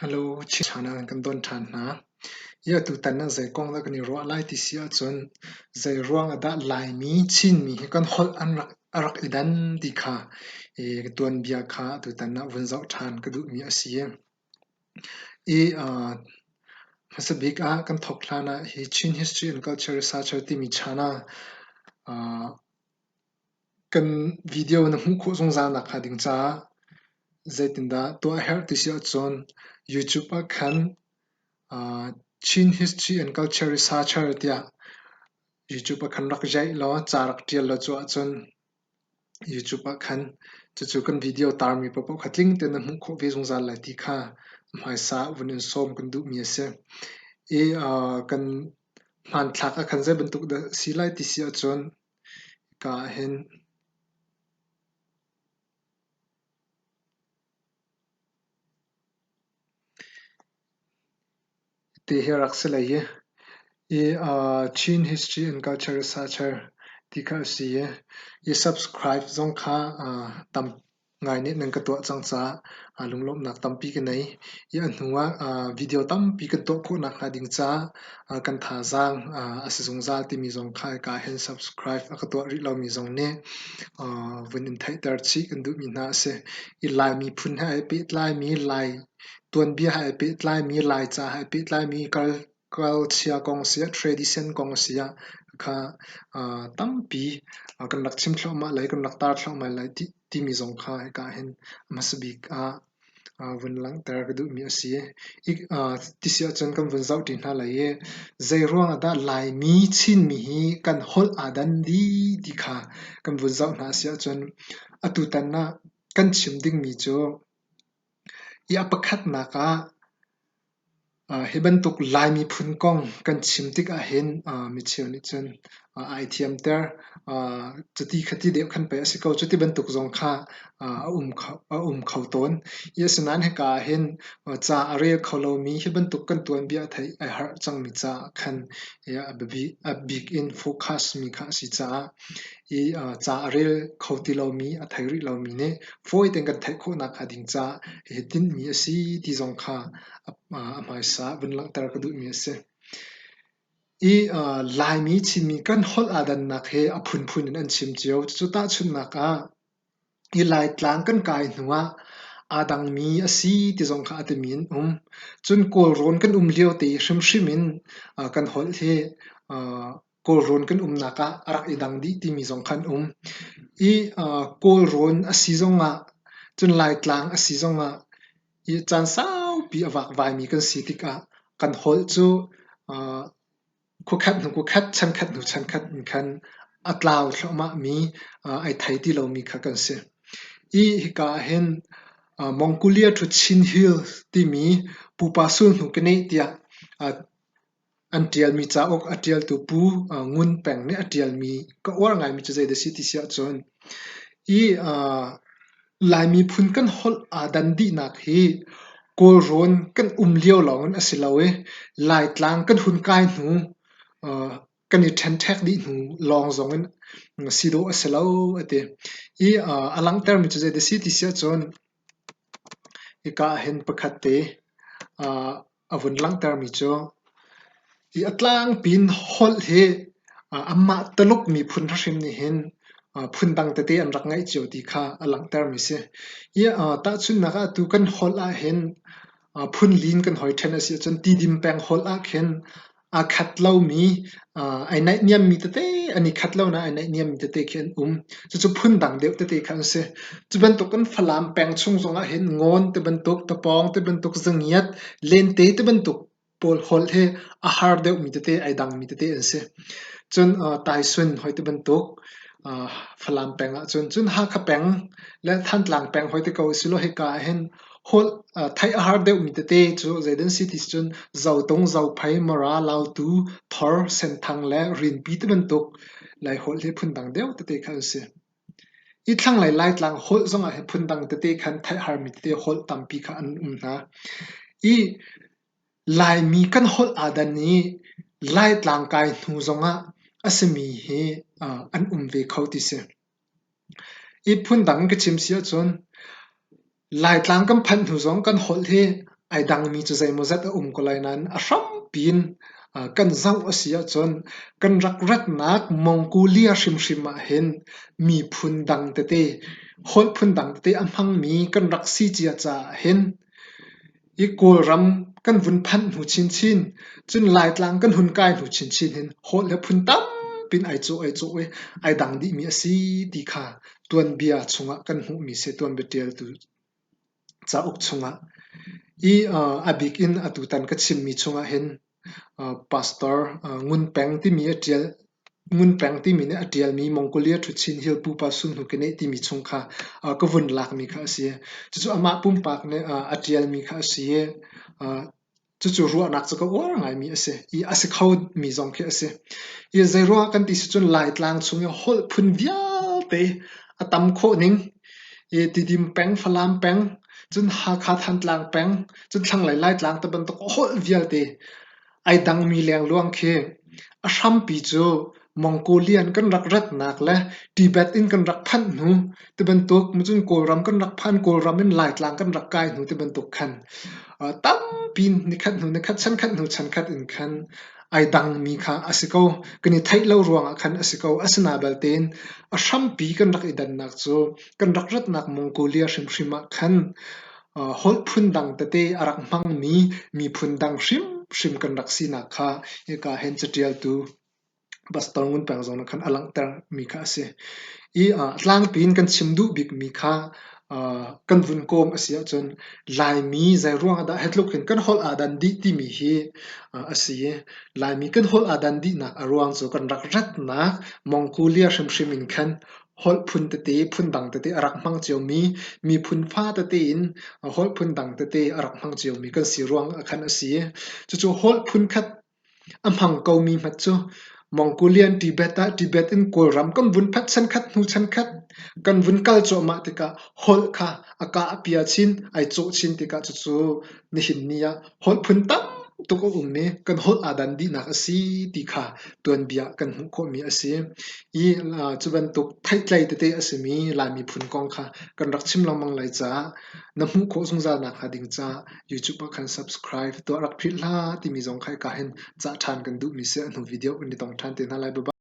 Hello, Chin ah kan don ṭhan hna. Hi atutan ah zei kong dah kan i ruah lai ti si ahcun zei ruang ah dah Laimi, Chinmi hi kan holh an rak a rak i dan ti kha i tuanbia kha atutan ah vun zoh ṭhan ka duhmi a si. I uh, hmasa bik ah kan thawk hlan ah hi Chin History and Culture Researcher timi chan ah uh, Kan video na hmuh khawh zungzal nak hnga ding caah zeitindah tuah a herh ti si ahcun YouTube ah khan uh, Chin History and Culture Researcher tiah YouTube ah khan rak jaih law ca rak ṭial law cu ahcun YouTube ah khan cucu kan video tarmi paohpaoh kha tling tein na hmuh khawh ve zungzal lai ti kha hmaisa vun in sawm kan duhmi a si. I uh, kan hmanthlak ah khan zei bantuk dah si lai ti si ahcun Hika ah hin ti hi rak si lei i Chin History and Culture Researcher ti kha a si i i subscribe zong kha tam ngai nih nan ka tuah cang caah lunglawmhnak tampi ka nei i a hnu ah video tampi kan tuah khawh nakhnga ding caah kan thazaang a si zungzal timi zong kha hika hin subscribe a ka tuah rih lomi zong nih vun in theihter chih kan duhmi hna a si. I Lai miphun he ai pehtlaimi, Lai tuanbia he ai pehtlaimi, Laica he ai pehtlaimi kal Culture kong a si ah, tradition kong a si ah kha tampi kan rak chim thluahmah lai, kan rak tar thluahmah lai timi zong kha hika hin hmasa bik ah vun langhter ka duhmi a si. Ti si ahcun kan vun zoh ṭi hna lai i zei ruang ah dah Laimi, Chinmi hi kan holh aa dan dih ti kha kan vun zoh hna a si ahcun atutan ah kan chim dingmi cu i a pakhatnak ah Hi bantuk Lai miphun kong kan chim tik ahhin micheu nih cun ai thiamter. Cuti khati deuh khan pei a si ko. Cuti bantuk zong kha a um kho, a um kho tawn. Hi asinain hika ahhin ca a rel kho lomi hi bantuk kan tuanbia a theih ai harh cangmi caah khan a bik in focus mi kha a si caah hi ca a rel kho ti lomi, a thei rih lomi nih fawi tein kan theih khawh nakhnga ding caah hihi tinhmi a si ti zong kha a hmaisa vun langhter ka duhmi a si. I Laimi Chinmi kan holh aa dannak hi a phunphun in an chim cio. Cucu tahchunhnak ah i Laitlang kan kai hnu ah aa dangmi a si ti zong kha a timi an um. Cun Kawlrawn kan um lio te hrimhrim in kan holh hi Kawlrawn kan umnak ah a rak i dang dih timi zong kha an um. I Kawlrawn a si zongah cun Laitlang a si zongah i caan saupi a vakvaimi kan si tikah kan holh cu khuakhat hnu khuakhat, chankhat hnu chankhat in khan a tlau thluahmahmi, ai thei ti lomi kha kan si. I hika ah hin Mongolia to Chin Hills timi pupa sulhnu ka neih tiah An ṭialmi cauk a ṭialtu Pu Ngun Peng nih a ṭialmi ka uar ngaimi cu zeidah a si ti si ahcun hi Lai miphun kan holh aa dan dihnak hi Kawlrawn kan um lio lawngin a si lo i Laitlang kan hun kai hnu kan i ṭhenṭhek dih hnu lawng zongin si dawh a si lo a ti. Hi a langhtermi cu zeidah a si ti si ahcun hika ahhin pakhat te a vun langhtermi cu hi a tlangpi in holh hi anmah Tuluk miphun hrim nih hin phundang tete an rak ngeih cio ti kha a langhtermi a si. Hi tahchunhnak ah atu kan holh ahhin phunli in kan hoi ṭhen a si ahcun Tidim peng holh ah khin Aa khat lomi, ai naihniammi tete an i khat lo nain ai naihniammi tete khi an um. Cucu phundang deuh tete kha an si. Cu bantukin Falam peng chung zongah hin Ngawn ti bantuk, Tapawng ti bantuk, Zangiat, Lente ti bantuk pawl holh hi a har deuhmi tete, ai dangmi tete an si. Cun Taisun hoi ti bantuk Falam peng ahcun, cun Hakha peng le Thantlang peng hoi ti ko usilaw hika ahhin Holh theih a har deuhmi tete cu zeidah an si ti cun Zotung, Zophei, Mara, Lautu, Thor, Senthang le Rinpi tibantuk Laiholh hi phundang deuh tete kha an si. Hi thlanglei Laitlang holh zongah hin phundang tete khan theih harmi tete holh tampi kha an um hna. I Laimi kan holh aa dan i Laitlang kai hnu zongah a simi hi an um ve kho ti si. I phundang in ka chim si ahcun Laitlang kan phanh hnu zong kan holh hi Ai dangmi cu zeimawzat a um ko lai nain a hrampi in kan zoh a si ahcun kan rak ratnak Mongolia hrimhrim ah hin miphun dang tete, holh phun dang tete a hmangmi kan rak si cia caah hin i Kawlram kan vun phanh hnu chinchin, cun Laitlang kan hun kai hnu chinchin hin holh le phun tampi in ai cawh ai cawh i ai dang dihmi a si ti kha tuanbia chungah kan hmuhmi si, tuanbia ṭialtu cauk chungah. I a bik in atutan ka chimmi chungah hin Pastor Ngun Peng timi a ṭial Ngun Peng timi nih a ṭialmi Mongolia Ṭhuchin Hill Pupa Sunhnu Keneh timi chung kha ka vun lakmi kha a si. Cucu amah pumpak nih a ṭialmi kha a si i Cucu ruahnak cu ka uar ngaimi a si i a si khomi zong khi a si. I zeiruangah kan ti si cun Laitlang chung i holh phun vialte a tam khawh ning i Tidim peng, Falam peng, cun Hakha Thantlang peng, cun thlanglei Laitlang ti bantuk holh vialte ai dangmi lengluang khi a hrampi cu Mongolian kan rak ratnak le Tibet in kan rak phanh hnu tibantuk cun Kawlram kan rak phan, Kawlram in Laitlang kan rak kai hnu tibantuk khan tampi nikhat hnu nikhat, chankhat hnu chankhat in khan ai dangmi kha a si ko. Kan i theih lo ruangah khan a si ko. Asina belte in a hrampi kan rak i dannak cu kan rak ratnak Mongolia hrimhrim ah khan holh phundang tete a rak hmangmi miphun dang hrimhrim kan rak sinak kha hika hin caṭialtu Pastor Ngun Peng zong nih khan a langhtermi kha a si. I tlangpi in kan chim duh bikmi kha kan vun kawm a si ahcun Laimi zeiruang ah dah hi tluk hin kan holh aa dan dih timi hi a si i Laimi kan holh aa dan dihnak a ruang cu kan rak ratnak Mongolia hrimhrim in khan holh phun tete, phundang tete a rak hmang ciomi, miphun fa tete in holh phundang tete a rak hmang ciomi kan si ruang ah khan a si. Cucu holh phunkhat A hmang komi hmanh cu Mongolian Tibet ah Tibet in Kawlram kan vun phanh chankhat hnu chankhat kan vun kal cuahmah tikah holh kha a kah a pia chin, ai cawh chin tikah cucu nihin ni ah holh phun tam tuk a um i kan holh aa dan dihnak a si ti kha tuanbia kan hmuh khawhmi a si. I cu bantuk theihtlei tete a simi Lai miphun kong kha kan rak chim lengmang lai caah na hmuh khawh zungzal nakhnga ding caah YouTube ah khan subscribe tuah rak philh hlah timi zong kha hika hin cah ṭhan kan duhmi si. A hnu video kan i tong ṭhan te hna lai. Bye bye.